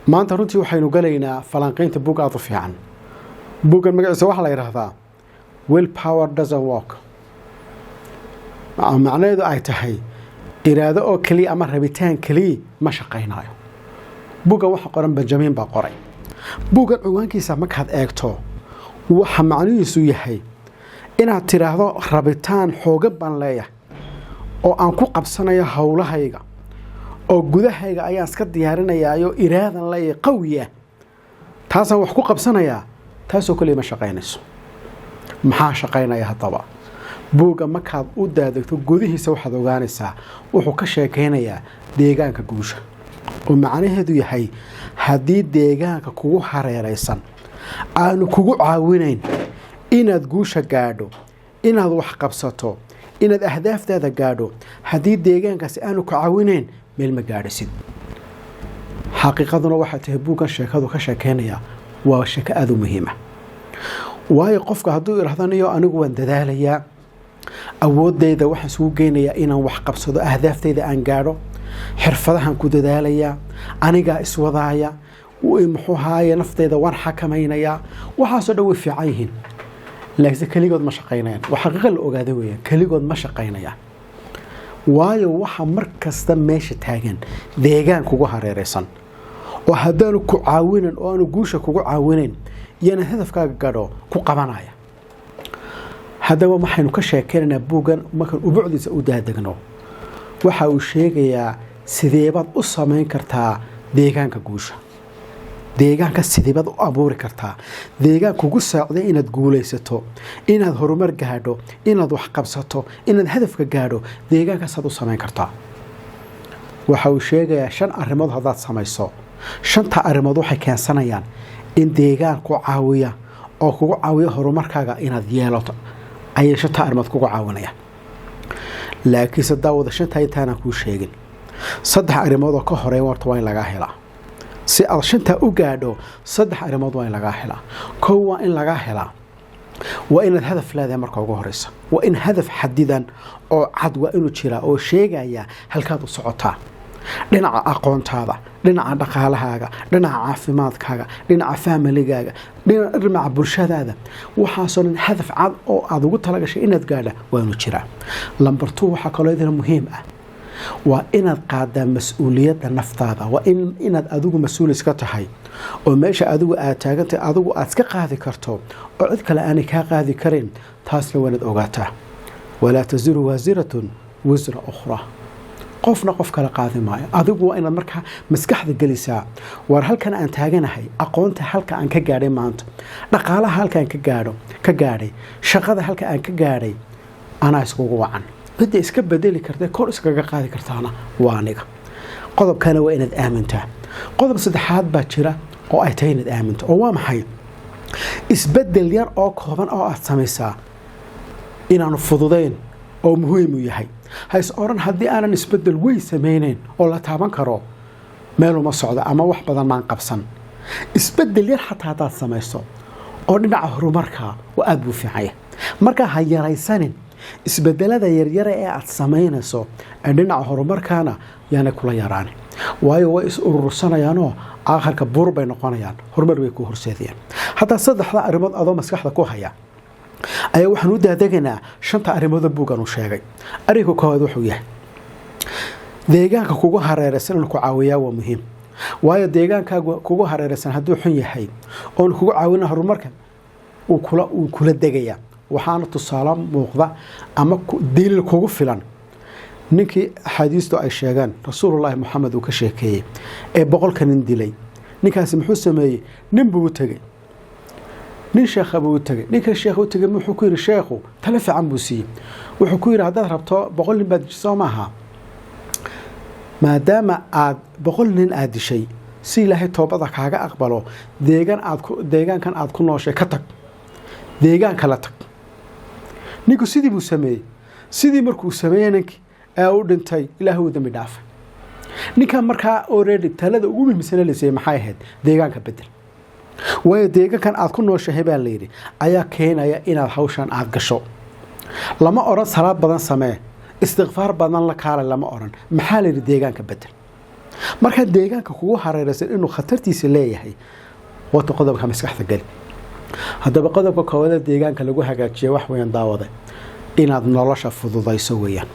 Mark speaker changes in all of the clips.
Speaker 1: Maanta runtii waxaynu galaynaa falanqaynta buug aada u fiican. Buuggan magaciisa waxaa la yidhaahdaa "Will Power Doesn't Work", macnaheedu ay tahay iraado oo keliya ama rabitaan keliya ma shaqaynayo. Buuggan waxa qoran Benjamin baa qoray. Buuggan ciwaankiisa markaad eegto, waxa macnihiisu yahay inaad tidhaahdo rabitaan xoogan baan leeyahay oo aan ku qabsanayo howlahayga oo gudahayga ayaan iska diyaarinayaayo, iraadan leeyahay qawiya, taasaan wax ku qabsanayaa, taasoo keliya ma shaqaynayso. Maxaa shaqaynaya haddaba? Buugga markaad u daadegto gudihiisa, waxaad ogaanaysaa wuxuu ka sheekaynayaa deegaanka guusha, oo macnaheedu yahay haddii deegaanka kugu hareeraysan aanu kugu caawinayn inaad guusha gaadho, inaad wax qabsato, inaad ahdaaftaada gaadho, haddii deegaankaasi aanu ku caawinayn, meel ma gaadhisid. Xaqiiqaduna waxay tahay buuggan sheekadu ka sheekeynaya waa sheeko aada u muhiima, waayo qofka hadduu idhahdo, "Niyo, anigu waan dadaalayaa, awoodeyda waxaan isugu geynayaa inaan wax qabsado, ahdaafteyda aan gaadho, xirfadahan ku dadaalayaa, anigaa iswadaaya, muxuu haaye, nafteyda waan xakamaynayaa," waxaasoo dhan way fiican yihiin, laakiinse keligood ma shaqaynayaan. Waa xaqiiqa la ogaada weeyaan, keligood ma shaqaynayaan, waayo waxa mar kasta meesha taagan deegaan kugu hareereysan oo haddaanu ku caawinayn oo aanu guusha kugu caawinayn iyo inaad hadafkaaga gadho ku qabanaya. Haddaba waxaynu ka sheekeynaynaa buuggan markaan ubucdiisa u daadegno, waxa uu sheegayaa sideebaad u samayn kartaa deegaanka guusha, deegaanka sideebaad u abuuri kartaa, deegaan kugu saacday inaad guulaysato, inaad horumar gaadho, inaad wax qabsato, inaad hadafka gaadho, deegaankaasaad u samayn kartaa. Waxa uu sheegayaa shan arrimood haddaad samayso, shanta arrimood waxay keensanayaan in deegaan ku caawiya oo kugu caawiya horumarkaaga inaad yeelato ayay shanta arrimood kugu caawinayaan. Laakiinse daawada, shantaa intaanaan kuu sheegin, saddex arrimood oo ka horeeya horta waa in lagaa helaa. Si aad shantaa u gaadho, saddex arrimood waa in lagaa helaa. Kow, waa in lagaa helaa waa inaad hadaf leedahay. Marka ugu horeysa waa in hadaf xadidan oo cad waa inuu jiraa oo sheegaya halkaad u socotaa, dhinaca aqoontaada, dhinaca dhaqaalahaaga, dhinaca caafimaadkaaga, dhinaca familigaaga, dhinaca bulshadaada. Waxaasoo dhan hadaf cad oo aada ugu talagashay inaad gaadha waa inuu jiraa. Number two, waxaa kaloo idina muhiim ah waa inaad qaadaa mas-uuliyadda naftaada. Waa inaad adigu mas-uul iska tahay oo meesha adigu aad taagantahay adigu aad iska qaadi karto oo cid kale aanay kaa qaadi karin. Taasna waa inaad ogaataa. Walaa tasiru waasiratun wisra ukhraa, qofna qof kale qaadi maayo. Adigu waa inaad markaa maskaxda gelisaa, war halkan aan taaganahay, aqoonta halka aan ka gaadhay maanta, dhaqaalaha halka aan ka gaadhay, shaqada halka aan ka gaadhay, anaa iskugu wacan. Cidda iska bedeli karta, kor iskaga qaadi kartaana waa aniga. Qodobkana waa inaad aamintaa. Qodob saddexaad baa jira oo ay tahay inaad aaminto, oo waa maxay? Isbedel yar oo kooban oo aad samaysaa inaanu fududayn oo muhiimu yahay. Ha is odhan, "Haddii aanan isbedel weyn samayneyn oo la taaban karo, meeluma socdo ama wax badan maan qabsan." Isbedel yar xataa haddaad samayso oo dhinaca horumarka waa aada buu fiicanya. Marka ha yaraysanin isbedelada yaryara ee aad samaynayso ee dhinaca horumarkaana, yaanay kula yaraanin, waayo way is urursanayaanoo aakhirka buur bay noqonayaan, horumar bay ku horseedayaan. Haddaa saddexda arrimood adoo maskaxda ku haya ayaa waxaan u daadegaynaa shanta arrimoodoo buuggan uu sheegay. Arrinka koowaad wuxuu yahay deegaanka kugu hareeraysan inuu ku caawiyaa waa muhiim, waayo deegaankaagu kugu hareeraysan hadduu xun yahay oon kugu caawina horumarka, uu kula degayaa. Waxaana tusaale muuqda ama daliil kugu filan ninkii axaadiistu ay sheegaan Rasuulullaahi Moxamed uu ka sheekeeyey ee 100-ka nin dilay. Ninkaasi muxuu sameeyey? Nin buu u tegey, nin sheekha buu u tegey. Ninka sheekha u tegey wuxuu ku yidhi, sheekhu tale fiican buu siiyey. Wuxuu ku yidhi, "Haddaad rabto, 100 nin baad dishay, soo maaha? Maadaama aad 100 nin aad dishay, si Ilaahay toobada kaaga aqbalo, deegaan aad ku deegaankan aad ku nooshay ka tag, deegaan kala tag." Ninku sidii buu sameeyey. Sidii markuu sameeyey ninkii ee u dhintay, Ilaahay uu dambi dhaafay ninkan. Markaa already talada ugu muhiimsana la siiyey maxay ahayd? Deegaanka bedel, waayo deegaankan aad ku nooshahay baa layidhi ayaa keenaya inaad hawshan aad gasho. Lama odhan salaad badan samee, istikfaar badan la kaalay, lama odhan. Maxaa la yidhi? Deegaanka bedel. Marka deegaanka kugu hareeraysan inuu khatartiisa leeyahay wata qodobka maskaxda geli. Haddaba qodobka koowaad deegaanka lagu hagaajiya wax weeyaan, daawade, inaad nolosha fududayso weeyaan.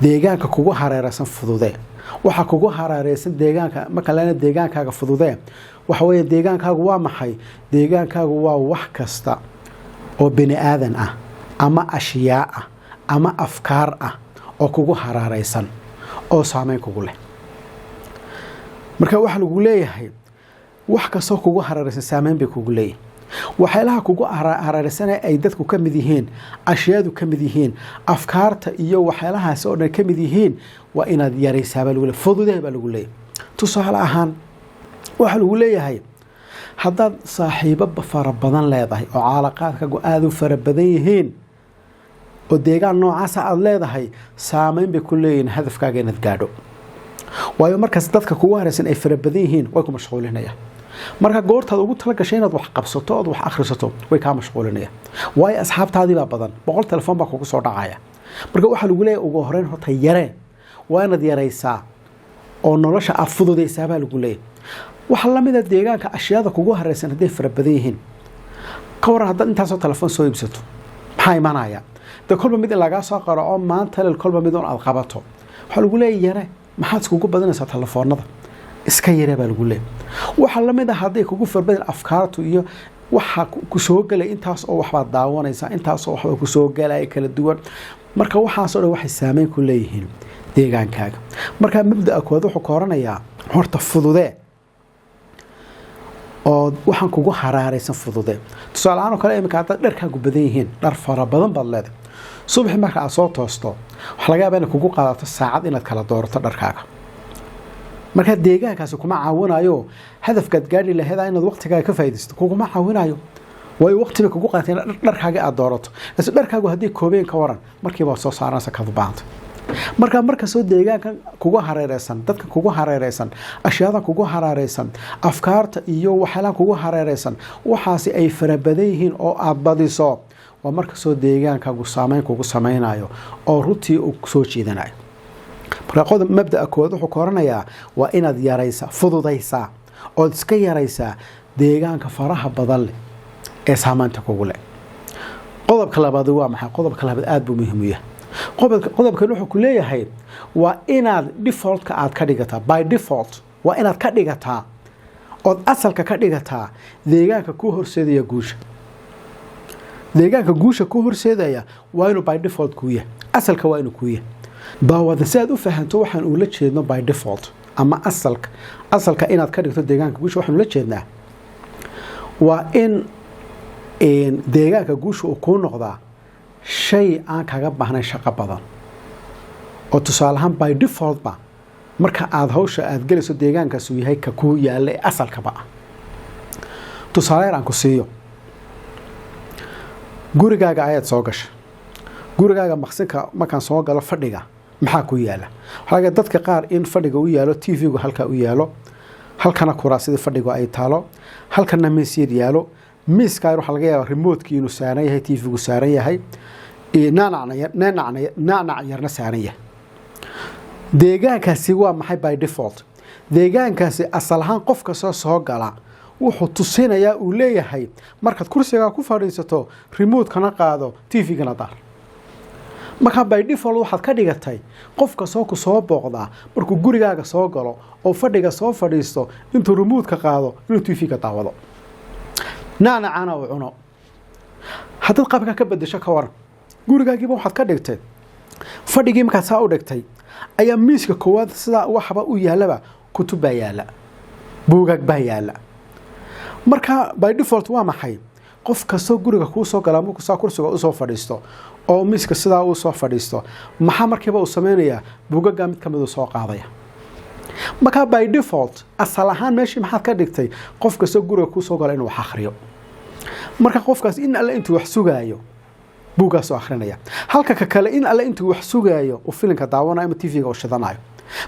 Speaker 1: Deegaanka kugu hareeraysan fududee. Waxa kugu hareeraysan deegaanka marka lena deegaankaaga fududee, waxa weeye deegaankaagu waa maxay? Deegaankaagu waa wax kasta oo bini aadan ah ama ashyaa ah ama afkaar ah oo kugu hareeraysan oo saameyn kugu leh. Marka waxaa lagu leeyahay wax kastoo kugu hareeraysan saameyn bay kugu leeyihin. Waxyaalaha kugu hareeraysane ay dadku ka mid yihiin, ashyaadu ka mid yihiin, afkaarta iyo waxyaalahaasi oo dhan ka mid yihiin, waa inaad yaraysaa baa lagu leeyahay, fududee baa lagu leeyahay. Tusaale ahaan, waxaa lagu leeyahay haddaad saaxiibo fara badan leedahay oo caalaqaadkaagu aada u fara badan yihiin oo deegaan noocaasa aada leedahay, saameyn bay ku leeyihiin hadafkaaga inaad gaadho. Waayo, markaas dadka kugu haraysan ay fara badan yihiin, way ku mashquulinayaan. Marka goortaad ugu tala gashay inaad wax qabsato ood wax akhrisato, way kaa mashquulinayaan, waayo asxaabtaadii baa badan, 100 telefoon baa kugu soo dhacaya. Marka waxaa lagu leeyahay ugu horeyn horta yaree, waa inaad yaraysaa oo nolosha aad fududaysaa baa lagu leeyahay. Waxaa lamid a deegaanka ashyaada kugu haraysan hadday fara badan yihiin, ka waran haddaad intaasoo telefoon soo iibsato? Maxaa imanaya? Dee kolba mid in lagaa soo qaro oo maanta lel kolba mid un aad qabato. Waxaa lagu leeyahay yare, maxaad iskugu badanaysaa telefoonada? Iska yaree baa lagu leeyahay. Waxaa lamid ah hadday kugu farbadan afkaartu iyo waxa ku soo gelay, intaas oo waxbaad daawanaysaa, intaasoo waxbaa kusoo galaya kala duwan. Marka waxaasoo dhan waxay saameyn ku leeyihiin deegaankaaga. Marka mabda'a koowaad wuxuu ka oranayaa horta fududee oo waxaan kugu haraaraysan fududee. Tusaale ahaan oo kale, iminka haddaad dharkaagu badan yihiin, dhar fara badan baad leedahay, subaxi marka aad soo toosto waxaa laga yaabaa inay kugu qaadato saacad inaad kala doorato dharkaaga. Marka deegaankaasi kuma caawinayo hadafkaad gaadhi lahayd inaad waqtigaaga ka faaidaysto, kuguma caawinayo, waayo waqti bay kugu qaadatay in dharkaaga aad doorato. Laakiin dharkaagu haddii koobeen, ka waran? Markiiba waad soo saaranaysa kaad u baahanta. Marka markastoo deegaankan kugu hareereysan, dadka kugu hareereysan, ashyaada kugu hareereysan, afkaarta iyo waxyaalaha kugu hareereysan, waxaasi ay fara badan yihiin oo aada badiso, waa markastoo deegaankaagu saameyn kugu sameynayo oo runtii uu soo jiidanayo. Marka qodob mabda'a koowaad wuxuu ka oranayaa waa inaad yaraysaa, fududaysaa ood iska yaraysaa deegaanka faraha badan leh ee saameynta kugu leh. Qodobka labaad waa maxay? Qodobka labaad aada buu muhiim u yahay. Qodobkan wuxuu ku leeyahay waa inaad defaultka aad ka dhigataa, by default waa inaad ka dhigataa ood asalka ka dhigataa deegaanka ku horseedaya guusha. Deegaanka guusha ku horseedaya waa inuu by default kuu yahay, asalka waa inuu kuu yahay. Daawada, si aad u fahanto waxaan ula jeedno by default ama asalka inaad ka dhigto deegaanka guusha, waxaan ula jeednaa waa in deegaanka guusha uu kuu noqdaa shay aan kaga baahnayn shaqo badan, oo tusaale ahaan by defaultba marka aada hawsha aada gelayso deegaankaas uu yahay ka kuu yaalla ee asalkaba ah. Tusaale yar aan ku siiyo. Gurigaaga ayaad soo gashay. Gurigaaga maqsinka markaan soo galo, fadhiga maxaa ku yaala? Waxaa laga dadka qaar in fadhiga u yaalo TV-gu halkaa u yaalo, halkana kuraasidii fadhigu ay taalo, halkana miis yar yaalo. Miiskaa waxaa laga yaabaa remotekii inuu saaran yahay, TV-gu saaran yahay, nacnac yarna saaran yahay. Deegaankaasi waa maxay by default? Deegaankaasi asal ahaan qof kastoo soo gala wuxuu tusinayaa, uu leeyahay, markaad kursigaa ku fadhiisato, remotekana qaado, TV-gana daar. Markaa by default waxaad ka dhigatay qof kastoo ku soo booqdaa markuu gurigaaga soo galo oo fadhiga soo fadhiisto, intuu remotka qaado inuu TV-ga daawado, nacnacana uu cuno. Haddaad qaabkaa ka bedesho, ka waran? Gurigaagiiba waxaad ka dhigtay fadhigii markaad saa u dhigtay ayaa miiska koowaad sidaa waxba u yaalaba, kutub baa yaala, buugaag baa yaala. Marka by default waa maxay? Qof kastoo guriga kuu soo galaa markuu saa kursiga usoo fadhiisto oo miiska sidaa uu soo fadhiisto, maxaa markiiba uu sameynayaa? Buugagaa mid kamid uu soo qaadaya. Markaa by default asal ahaan meeshii maxaad ka dhigtay? Qof kastoo guriga kuu soo gala inuu wax akhriyo. Marka qofkaas in alle intuu wax sugaayo buuggaasoo akhrinaya, halka ka kale in alle intuu wax sugaayo uu filimka daawanayo ama TV-ga uu shidanayo.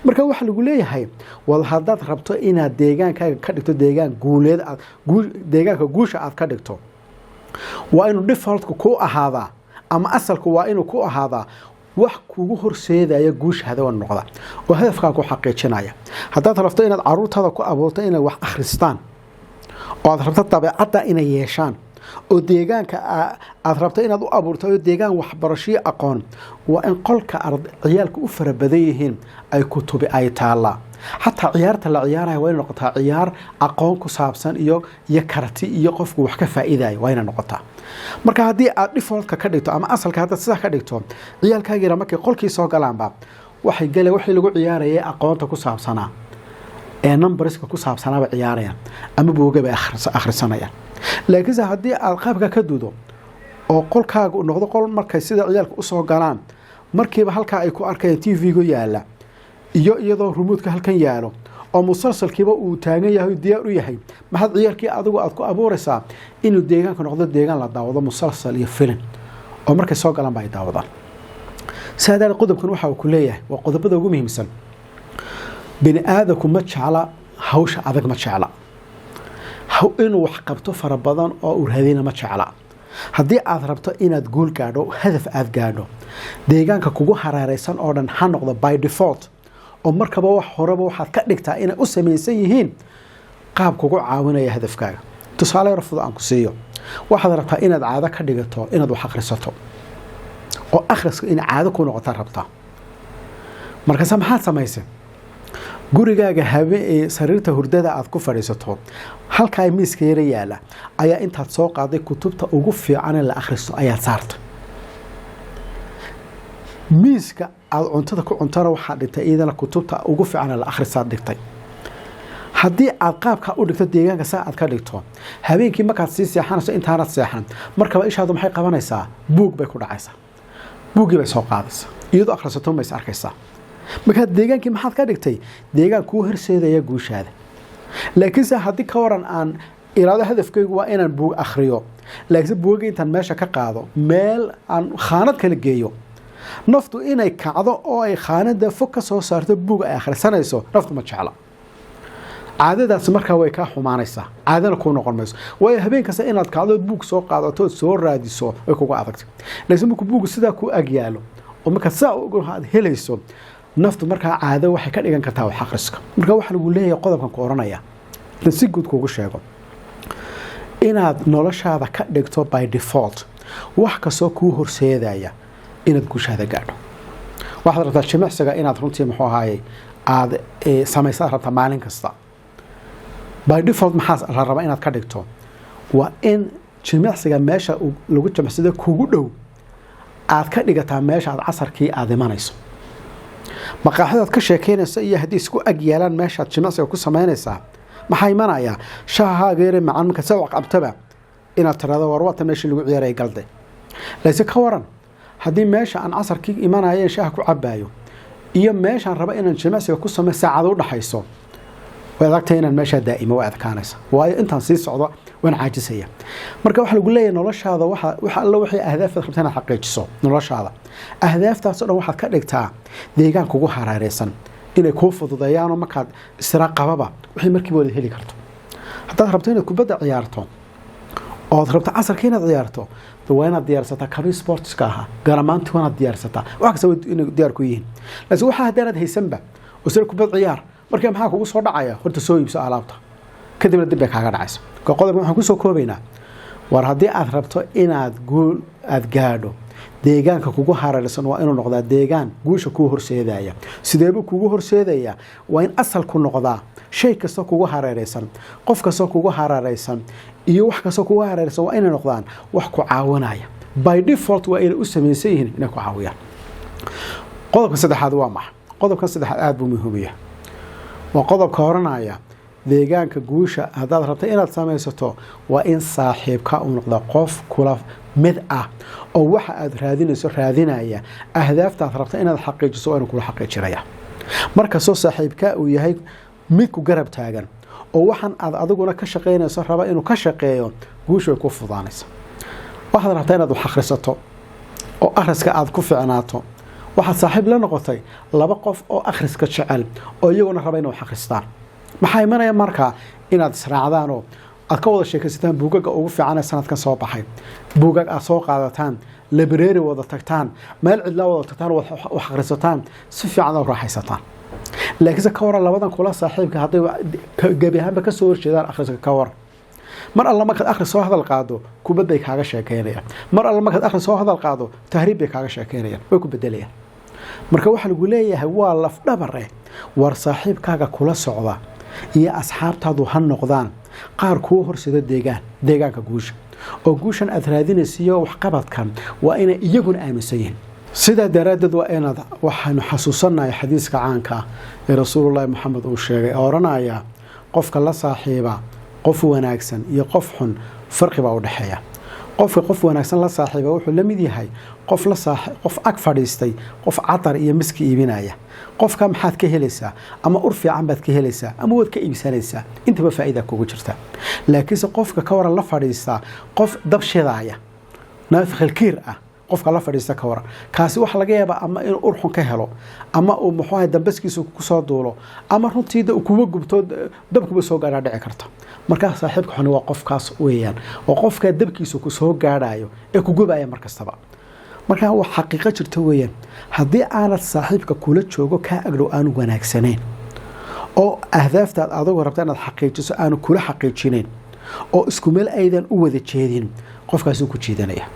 Speaker 1: Marka waxaa lagu leeyahay, wal haddaad rabto inaad deegaankaaga ka dhigto deegaan guuleed, aad deegaanka guusha aad ka dhigto, waa inuu defaultku ku ahaadaa ama asalku waa inuu ku ahaadaa Wax kugu horseedaya guushaada waa noqda oo hadafkaa ku xaqiijinaya. Haddaad rabto inaad caruurtaada ku abuurto inay wax akhristaan, oo aad rabto dabeecadda inay yeeshaan, oo deegaanka aad rabto inaad u abuurto oo deegaan waxbarashiyo aqoon, waa in qolka ciyaalka u fara badan yihiin ay kutubi ay taallaa. Xataa ciyaarta la ciyaaraya waa inay noqotaa ciyaar aqoon ku saabsan iyo karti iyo qofku wax ka faa'iidayo waa inay noqotaa. Marka haddii aad defaultka ka dhigto ama asalka haddaad sidaa ka dhigto, ciyaalkaagiina markay qolkii soo galaanba waxay galeen wixii lagu ciyaarayay aqoonta ku saabsanaa ee numberska ku saabsanaaba ciyaarayaan ama buuga bay akhrisanayaan. Laakiinse haddii aad qaabka ka dudo oo qolkaaga uu noqdo qol markay sida ciyaalka usoo galaan markiiba halkaa ay ku arkayaan TV-ga yaala iyo iyadoo remote-ka halkan yaalo oo musalsalkiiba uu taagan yahay, diyaar u yahay, maxaad ciyaalkii adigu aad ku abuuraysaa? Inuu deegaanka noqdo deegaan la daawado musalsal iyo filim oo markay soo galaan ba ay daawadaan. Sidaa darteed, qodobkan waxa uu ku leeyahay waa qodobada ugu muhiimsan. Bini aadamku ma jecla hawsha adag, ma jecla inuu wax qabto fara badan oo uu raadina, ma jecla. Haddii aad rabto inaad guul gaadho, hadaf aad gaadho, deegaanka kugu hareereysan oo dhan ha noqdo by default oo markaba wax horeba waxaad ka dhigtaa inay u samaysan yihiin qaab kugu caawinaya hadafkaaga. Tusaale yar fudud aan ku siiyo: waxaad rabtaa inaad caado ka dhigato inaad wax akhrisato oo akhriska inay caado ku noqotaa rabtaa. Markaase maxaad samaysay? Gurigaaga habe ee sariirta hurdada aad ku fadhiisato, halkaa miiska yara yaala ayaa intaad soo qaaday kutubta ugu fiican ee la akhristo ayaad saartay. Miiska aada cuntada ku cuntana waxaad dhigtay iyadana kutubta ugu fiican ee la akhristaad dhigtay. Haddii aad qaabkaa u dhigto deegaanka, saa aad ka dhigto, habeenkii markaad sii seexanayso, intaanad seexan markaba ishaadu maxay qabanaysaa? Buug bay ku dhacaysaa, buuggii bay soo qaadaysaa, iyadoo akhrisato mays arkaysaa. Markaa deegaankii maxaad ka dhigtay? Deegaan kuu horseedaya guushaada. Laakiinse haddii ka waran aan iraado hadafkaygu waa inaan buug akhriyo, laakiinse buuga intaan meesha ka qaado meel aan khaanad kala geeyo, naftu inay kacdo oo ay khaanada fog ka soo saarto buug ay akhrisanayso naftu ma jecla. Caadadaasi markaa way kaa xumaanaysaa, caadana kuu noqon mayso, waayo habeen kasta inaad kacdo buug soo qaadato ood soo raadiso way kuga adagtay. Laakiin markuu buugu sidaa ku ag yaalo oo markaa sidaa aad helayso, naftu markaa caado waxay ka dhigan kartaa wax akhriska. Marka waxaa lagu leeyahay qodobkan ku oranaya in si guud kuugu sheego inaad noloshaada ka dhigto by default wax kastoo kuu horseedaya inaad guushaada gaadho. Waxaad rabtaa jimicsiga inaad runtii, muxuu ahaayey, aada samaysaad rabtaa maalin kasta. By default maxaa la rabaa inaad ka dhigto? Waa in jimicsiga meesha lagu jimicsado kugu dhow aad ka dhigataa meesha aad casarkii aada imanayso. Maqaaxidaad ka sheekeynaysa iyo haddii isku ag yaalaan meeshaad jimicsiga ku samaynaysaa, maxaa imanayaa? Shahaaga yare macaan marka saa qabtaba inaad tirahdo, "War, waata meeshii lagu ciyaaraya galde." Laakiin ka waran haddii meesha aan casarkii imanayeen shaaha ku cabaayo iyo meeshaan raba inaan jimicsiga ku sameyo saacado u dhaxayso? Way adagtahay inaan meeshaa daa'imo, way adkaanaysa, waayo intaan sii socdo waan caajisaya. Marka waxaa lagu leeyahay noloshaada waxa alla waxay ahdaaftaad rabta inaad xaqiijiso noloshaada, ahdaaftaasoo dhan waxaad ka dhigtaa deegaan kugu hareereysan inay kuu fududeeyaanoo markaad israa qababa wixii markiiba wada heli karto. Haddaad rabto inaad kubadda ciyaarto ood rabto casarka inaad ciyaarto, waa inaad diyaarsataa kabii sportska ahaa, garamaanti waa inaad diyaarsataa, wax kasta inay diyaar ku yihiin. Laakiin waxaa haddaanad haysanba oo sida kubad ciyaar, markaa maxaa kugu soo dhacaya? Horta soo iibso alaabta, kadibna dib bay kaaga dhacaysa. Marka qodobka waxaan kusoo koobaynaa: war, haddii aad rabto inaad guul aad gaadho, deegaanka kugu hareersan waa inuu noqdaa deegaan guusha kuu horseedaya. Sideebuu kugu horseedayaa? Waa in asalku noqdaa shay kasta kugu hareereysan, qof kasta kugu hareereysan iyo wax kasta kugu hareereysan waa inay noqdaan wax ku caawinaya. By default waa inay u samaysan yihiin inay ku caawiyaan. Qodobka saddexaad waa maxa? Qodobka saddexaad aada buu muhiim yahay. Waa qodobka horanaya: deegaanka guusha haddaad rabto inaad samaysato, waa in saaxiibka uu noqda qof kula mid ah oo waxa aad raadinayso raadinaya, ahdaaftaad rabto inaad xaqiijiso waa inuu kula xaqiijinaya. Markastoo saaxiibka uu yahay mid ku garab taagan oo waxaan aad adiguna ka shaqaynayso raba inuu ka shaqeeyo, guusha way ku fudaanaysa. Waxaad rabtaa inaad wax akhrisato oo akhriska aad ku ficnaato. Waxaad saaxiib la noqotay laba qof oo akhriska jecel oo iyaguna raba inay wax akhristaan. Maxaa imanaya markaa? Inaad israacdaan oo aad ka wada sheekaysataan buugaga ugu fiican ee sanadkan soo baxay, buugag aad soo qaadataan, Library wada tagtaan, meel cidlaa wada tagtaan, wax akhrisataan, si fiican oo raaxaysataan. Laakiinse ka waran labadan kula saaxiibka hadday gebi ahaanba kasoo horjeedaan akhriska? Ka waran mar alla markaad akhri soo hadal qaado, kubad bay kaaga sheekeynayaan? Mar alla markaad akhri soo hadal qaado, tahriib bay kaaga sheekeynayaan, way ku bedelayaan. Marka waxaa lagu leeyahay waa lafdhabare, war saaxiibkaaga kula socda iyo asxaabtaadu ha noqdaan qaar kuu horsado deegaanka guusha, oo guushan aad raadinaysiiyo waxqabadkan waa inay iyaguna aaminsan yihiin. Sidaa daraaddeed waa inaad, waxaanu xasuusannahay xadiiska caanka ah ee Rasuulullaahi Moxamed uu sheegay oo odhanaya: qofka la saaxiiba qof wanaagsan iyo qof xun farqi baa u dhexeeya. Qofka qof wanaagsan la saaxiiba wuxuu la mid yahay qof ag fadhiistay qof catar iyo miski iibinaya. Qofka maxaad ka helaysaa? Ama ur fiican baad ka helaysaa ama waad ka iibsanaysaa, intaba faa'iida kugu jirta. Laakiinse qofka ka waran la fadhiistaa qof dab shidaaya, naafikhilkiir ah, qofka la fadhiista ka waran? Kaasi waxa laga yaabaa ama inuu urxun ka helo, ama uu muxuu ahay dambaskiisa kusoo duulo, ama runtii kuwa gubto, dabkuba soo gaadhaa dhici karta. Markaa saaxiibka xuni waa qofkaas weeyaan, oo qofkaa dabkiisa ku soo gaadhayo ee ku gubaya mar kastaba. Markaa waa xaqiiqo jirto weeyaan: haddii aanad saaxiibka kula joogo kaa agdhow aanu wanaagsanayn, oo ahdaaftaad adigu rabta inaad xaqiijiso aanu kula xaqiijinayn, oo isku meel aydan u wada jeedin, qofkaasuu ku jiidanaya,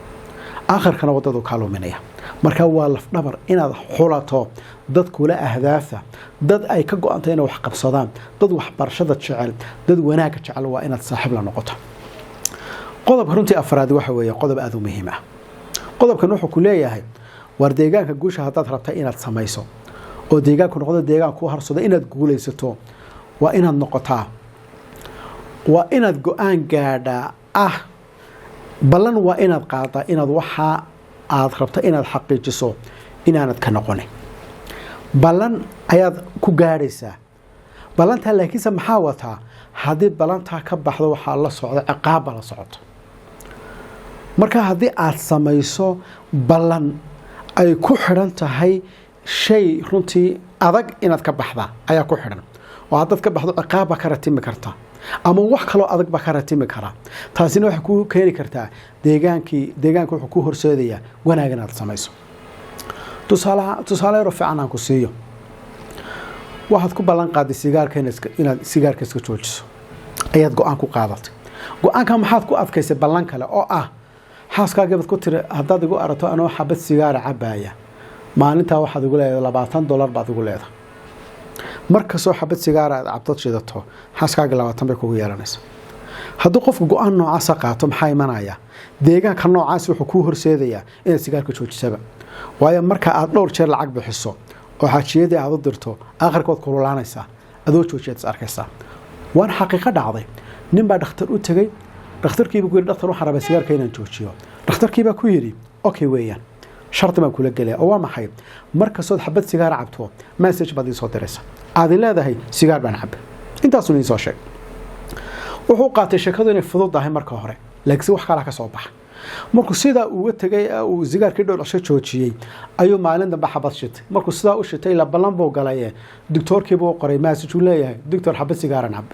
Speaker 1: aakhirkana waddadu kaa luminaya. Marka waa lafdhabar inaad xulato dad kula ahdaafa, dad ay ka go-antay inay wax qabsadaan, dad waxbarashada jecel, dad wanaagga jecel waa inaad saaxiib la noqoto. Qodobka runtii afraad waxa weeye qodob aada u muhiim ah. Qodobkan wuxuu ku leeyahay: war deegaanka guusha haddaad rabta inaad samayso, oo deegaanku noqdo deegaan kuu harsado inaad guulaysato, waa inaad noqotaa, waa inaad go-aan gaadhaa ah, ballan waa inaad qaadaa inaad waxaa aad rabto inaad xaqiijiso inaanad ka noqonin. Ballan ayaad ku gaadhaysaa ballantaa. Laakiinse maxaa wataa? Haddii ballantaa ka baxdo, waxaa la socda ciqaabba la socoto. Marka haddii aad samayso ballan ay ku xidhan tahay shay runtii adag inaad ka baxdaa ayaa ku xidhan, oo haddaad ka baxdo ciqaab baa ka ratimi karta ama wax kaloo adag baa ka ratimi karaa, taasina waxay ku keeni kartaa deegaankii, deegaanka wuxuu ku horseedayaa wanaag inaad samayso. Tusaale yaro fiican aan ku siiyo: waxaad ku ballan qaaday sigaarka inaad sigaarka iska joojiso ayaad go-aan ku qaadatay. Go-aanka maxaad ku adkaysay? Ballan kale oo ah xaaskaagii baad ku tiri: haddaad igu aragto anoo xabad sigaara cabaaya, maalintaa waxaad igu leedahay $20 baad igu leedahay. Mar kastoo xabad sigaara aad cabtod shidato, xaaskaaga 20 bay kugu yeelanaysa. Hadduu qofku go-aan noocaasa qaato, maxaa imanaya? Deegaanka noocaas wuxuu kuu horseedayaa inaad sigaarka joojisaba, waayo marka aad dhowr jeer lacag bixiso oo xaajiyadii aad u dirto, aakhirka waad kululaanaysaa, adoo joojiyaad is arkaysaa. Waan xaqiiqo dhacday. Nin baa dhakhtar u tegey. Dhakhtarkiibuu ku yidhi: dhakhtar, waxaan rabaa sigaarka inaan joojiyo. Dhakhtarkiibaa ku yidhi: okay weeyaan, shardi baan kula gelaya. Oo waa maxay? Mar kastood xabad sigaar cabto, message baad iisoo diraysa aad leedahay sigaar baan cabay. Intaasuu iisoo sheeg. Wuxuu qaatay sheekadu inay fududahay marka hore, laakiinse wax kalaa ka soo baxa. Markuu sidaa uga tegay, uu sigaarkii dhowr cisho joojiyey, ayuu maalin dambe xabad shitay. Markuu sidaa u shitay, ila ballan buu galaye, doctoorkiibuu qoray message uu leeyahay: doctor, xabad sigaaran cab.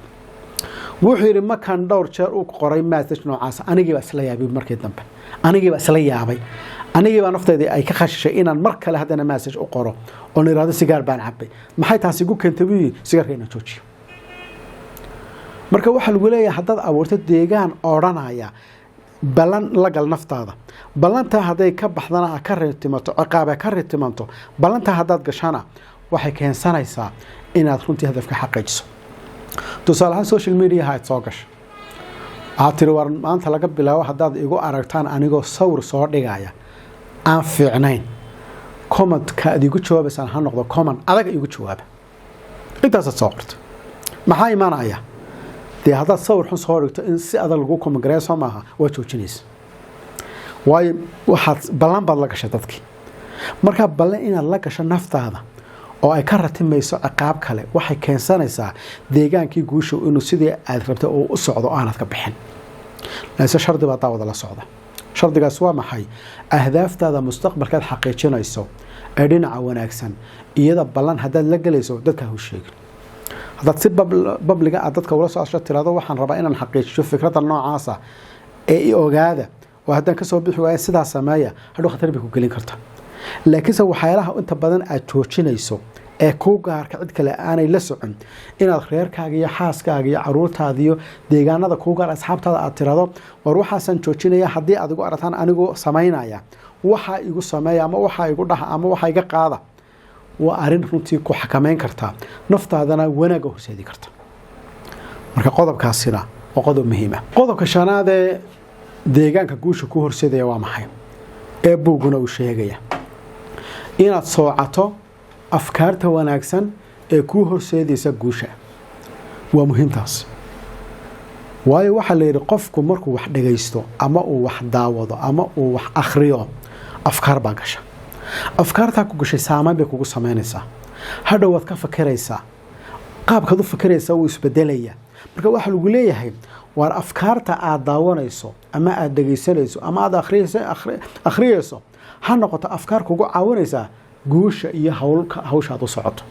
Speaker 1: Wuxuu yidhi markaan dhowr jeer u qoray message noocaas, anigiibaa isla yaabay. Markii dambe anigiibaa isla yaabay, anigiibaa nafteedii ay ka khashishay inaan mar kale haddana message u qoro oon idhahdo sigaar baan cabay. Maxay taasi igu keentay? Buu yidhi sigaarka inaan joojiyo. Marka waxaa lagu leeyahay, haddaad abuurto deegaan odhanaya ballan la gal naftaada, ballantaa hadday ka baxdana ha ka ritimato, ciqaab ka ritimanto, ballantaa haddaad gashana waxay keensanaysaa inaad runtii hadafka xaqiijiso. Tusaale ahaan, social mediaha aad soo gasho, waxaad tiri: war maanta laga bilaabo haddaad igu aragtaan anigoo sawir soo dhigaya aan fiicnayn, commentka aad igu jawaabaysaan ha noqdo comment adag igu jawaaba. Intaasaad soo qorto. Maxaa imanaya? Dee haddaad sawir xun soo dhigto, in si adag lagu comment gareeyo soo maaha? Waa joojinaysa, waayo waxaad ballan baad la gashay dadkii. Markaa ballan inaad la gasho naftaada oo ay ka ratimayso ciqaab kale waxay keensanaysaa deegaankii guusha inuu sidii aad rabtay oo u socdo aanad ka bixin. Laakiinse shardi baa daawada la socda. Shardigaas waa maxay? Ahdaaftaada mustaqbalkaad xaqiijinayso ee dhinaca wanaagsan, iyada ballan haddaad la gelayso, dadka ha u sheegin. Haddaad si public-ga aad dadka ula socosho, tirado waxaan rabaa inaan xaqiijiyo fikradda noocaasa ee i ogaada. Oo haddaan kasoo bixi waaya sidaa sameeya, hadhow khatar bay ku gelin karta. Laakiinse waxyaalaha inta badan aad joojinayso ee kuu gaarka, cid kale aanay la socon, inaad reerkaaga iyo xaaskaaga iyo caruurtaada iyo deegaanada kuu gaar, asxaabtaada aad tirado, "War, waxaasaan joojinaya, haddii aad igu aragtaan anigoo samaynaya, waxaa igu sameeya ama waxaa igu dhaha ama waxaa iga qaada," waa arrin runtii ku xakameyn kartaa, naftaadana wanaagga horseedi karta. Marka qodobkaasina waa qodob muhiim ah. Qodobka shanaad ee deegaanka guusha ku horseedaya waa maxay ee buugguna uu sheegaya? Inaad soocato afkaarta wanaagsan ee kuu horseedaysa guusha waa muhiimtaas. Waayo, waxaa la yidhi qofku markuu wax dhagaysto ama uu wax daawado ama uu wax akhriyo, afkaar baa gasha. Afkaartaa ku gashay saameyn bay kugu samaynaysaa. Hadhow waad ka fakiraysaa, qaabkaad u fikiraysaa wuu isbedelaya. Marka waxaa lagu leeyahay, waar afkaarta aad daawanayso ama aad dhegaysanayso ama aad akhriyayso ha noqoto afkaar kugu caawinaysaa guusha iyo hawsha aad u socoto.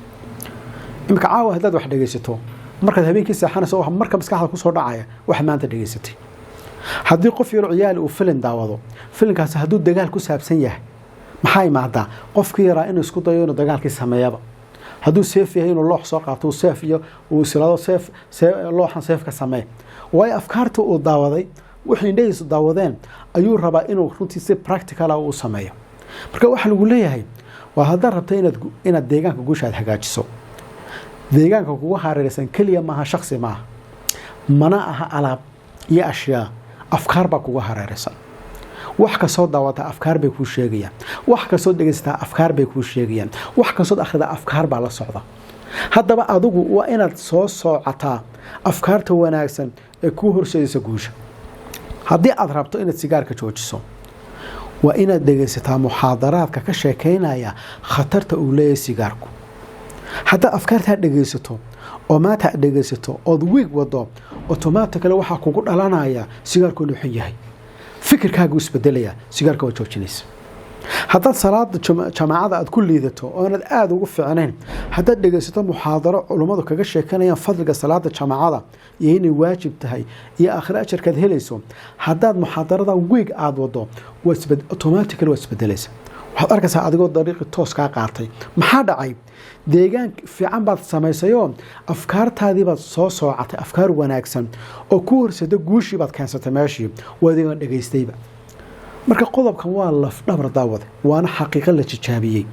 Speaker 1: Imika caawa haddaad wax dhegaysato, markaad habeenkii seexanayso, marka maskaxda kusoo dhacaya wax maanta dhegaysatay. Haddii qof yaro ciyaali uu filin daawado, filinkaasi hadduu dagaal ku saabsan yahay, maxaa imaadaa? Qofkii yaraa inuu isku dayo inuu dagaalkii sameeyaba. Hadduu seef yahay, inuu loox soo qaato, seef iyo uu islaado, seef looxan seef ka samee. Waayo, afkaarta uu daawaday, wixii indhahiisu daawadeen ayuu rabaa inuu runtii si practical ah u sameeyo. Marka waxaa lagu leeyahay, waa haddaad rabta inaad deegaanka guusha aad hagaajiso, deegaanka kugu hareeraysan keliya maaha shaksi, maaha, mana aha alaab iyo ashyaa. Afkaar baa kugu hareeraysan. Wax kastoo daawataa afkaar bay kuu sheegayaan, wax kastoo dhegaysataa afkaar bay kuu sheegayaan, wax kastood akhridaa afkaar baa la socda. Haddaba adigu waa inaad soo soocataa afkaarta wanaagsan ee kuu horseedaysa guusha. Haddii aad rabto inaad sigaarka joojiso, waa inaad dhegaysataa muxaadaraadka ka sheekaynaya khatarta uu leeyahay sigaarku. Haddaad afkaartaa dhegaysato oo maanta aad dhegaysato ood wiig wado, automatically waxaa kugu dhalanaya sigaarku inuu xun yahay. Fikirkaagu isbedelaya, sigaarka waa joojinaysa. Haddaad salaada jamaacada aad ku liidato oo inaad aada ugu fiicnayn, haddaad dhegaysato muxaadaro culummadu kaga sheekanayaan fadliga salaada jamaacada iyo inay waajib tahay iyo aakhiro ajarkaad helayso, haddaad muxaadarada wiig aada wado, automatically waa isbedelaysa. Waxaad arkaysaa adigoo dariiqii toos kaa qaatay. Maxaa dhacay? Deegaan fiican baad samaysayoo afkaartaadii baad soo soocatay. Afkaar wanaagsan oo ku horsada guushii baad keensatay meeshii, waa adigan dhegaystayba. Marka qodobkan waa lafdhabar, daawade, waana xaqiiqo la tijaabiyey.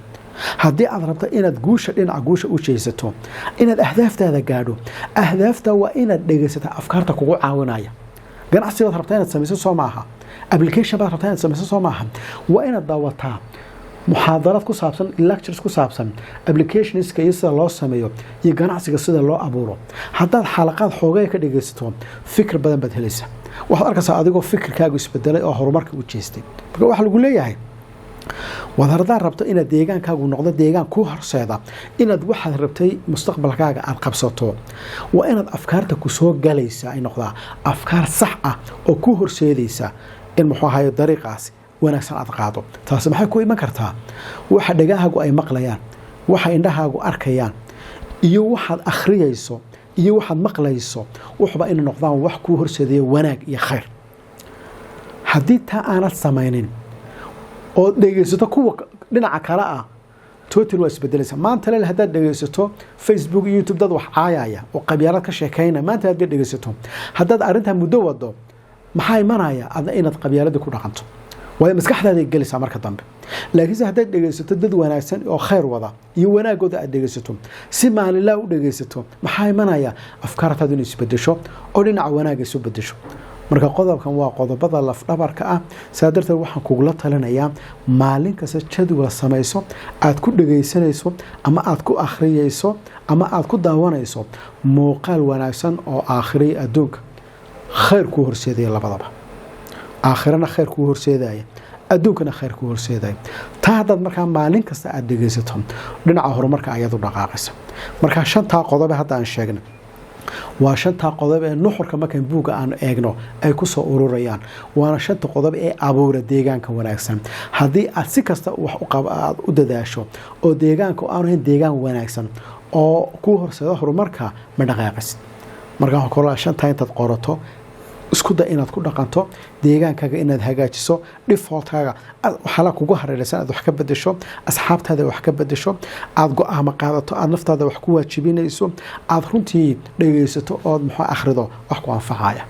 Speaker 1: Haddii aad rabto inaad guusha, dhinaca guusha u jeesato, inaad ahdaaftaada gaadho, ahdaafta waa inaad dhegaysataa afkaarta kugu caawinaya. Ganacsi baad rabtaa inaad samayso, soo maaha? Application baad rabtaa inaad samayso, soo maaha? Waa inaad daawataa muxaadarad ku saabsan, lectures ku saabsan applicationska iyo sida loo sameeyo iyo ganacsiga sida loo abuuro. Haddaad xalaqaad xoogay ka dhegaysato, fikir badan baad helaysaa. Waxaad arkaysaa adigoo fikirkaagu isbedelay oo horumarka u jeestay. Marka waxaa lagu leeyahay, waad haddaad rabto inaad deegaankaagu noqdo deegaan kuu horseeda inaad waxaad rabtay mustaqbalkaaga aad qabsato, waa inaad afkaarta ku soo galaysa ay noqdaa afkaar sax ah oo kuu horseedaysa in, muxuu ahaye, dariiqaasi wanaagsan aad qaado. Taasi maxay ku iman kartaa? Waxa dhagahaagu ay maqlayaan, waxa indhahaagu arkayaan iyo waxaad akhriyayso iyo waxaad maqlayso, wuxuba inay noqdaan wax kuu horseedaya wanaag iyo khayr. Haddii taa aanad samaynin ood dhegaysato kuwa dhinaca kale ah, total waa isbedelaysa. Maanta leel haddaad dhegaysato Facebook iyo YouTube dad wax caayaya oo qabyaalad ka sheekaynaya, maanta haddaad dhegaysato, haddaad arrintaa muddo wado, maxaa imanaya? Adna inaad qabyaaladii ku dhaqanto, waayo maskaxdaaday gelaysaa marka dambe. Laakiinse haddaad dhegaysato dad wanaagsan oo khayr wada iyo wanaagooda aad dhegaysato, si maalinlaa u dhegaysato, maxaa imanaya? Afkaartaadu inay isbedesho oo dhinaca wanaagga isu bedesho. Marka qodobkan waa qodobada lafdhabarka ah. Saa darteed waxaan kugula talinayaa, maalin kasta jadwal samayso aad ku dhegaysanayso ama aad ku akhriyayso ama aad ku daawanayso muuqaal wanaagsan oo aakhiriya adduunka khayr kuu horseedaya, labadaba, aakhirana khayr kuu horseedaya, adduunkana khayr kuu horseedaya. Taa haddaad markaa maalin kasta aada dhegaysato, dhinaca horumarka ayaad u dhaqaaqaysa. Markaa shantaa qodobe hadda aan sheegnay waa shantaa qodob ee nuxurka markaan buugga aan eegno ay ku soo ururayaan, waana shanta qodob ee abuura deegaanka wanaagsan. Haddii aad si kasta wax aad u dadaasho oo deegaanka aanu ahayn deegaan wanaagsan oo kuu horseeda horumarka, ma dhaqaaqasid. Markaa waxaan kula shantaa intaad qorato. Isku day inaad ku dhaqanto, deegaankaaga inaad hagaajiso, defaultkaaga, waxyaalaha kugu hareeraysan aad wax ka bedesho, asxaabtaada wax ka bedesho, aada go-aamo qaadato, aada naftaada wax ku waajibinayso, aada runtii dhegeysato ood muxuu akhrido wax ku anfacaya.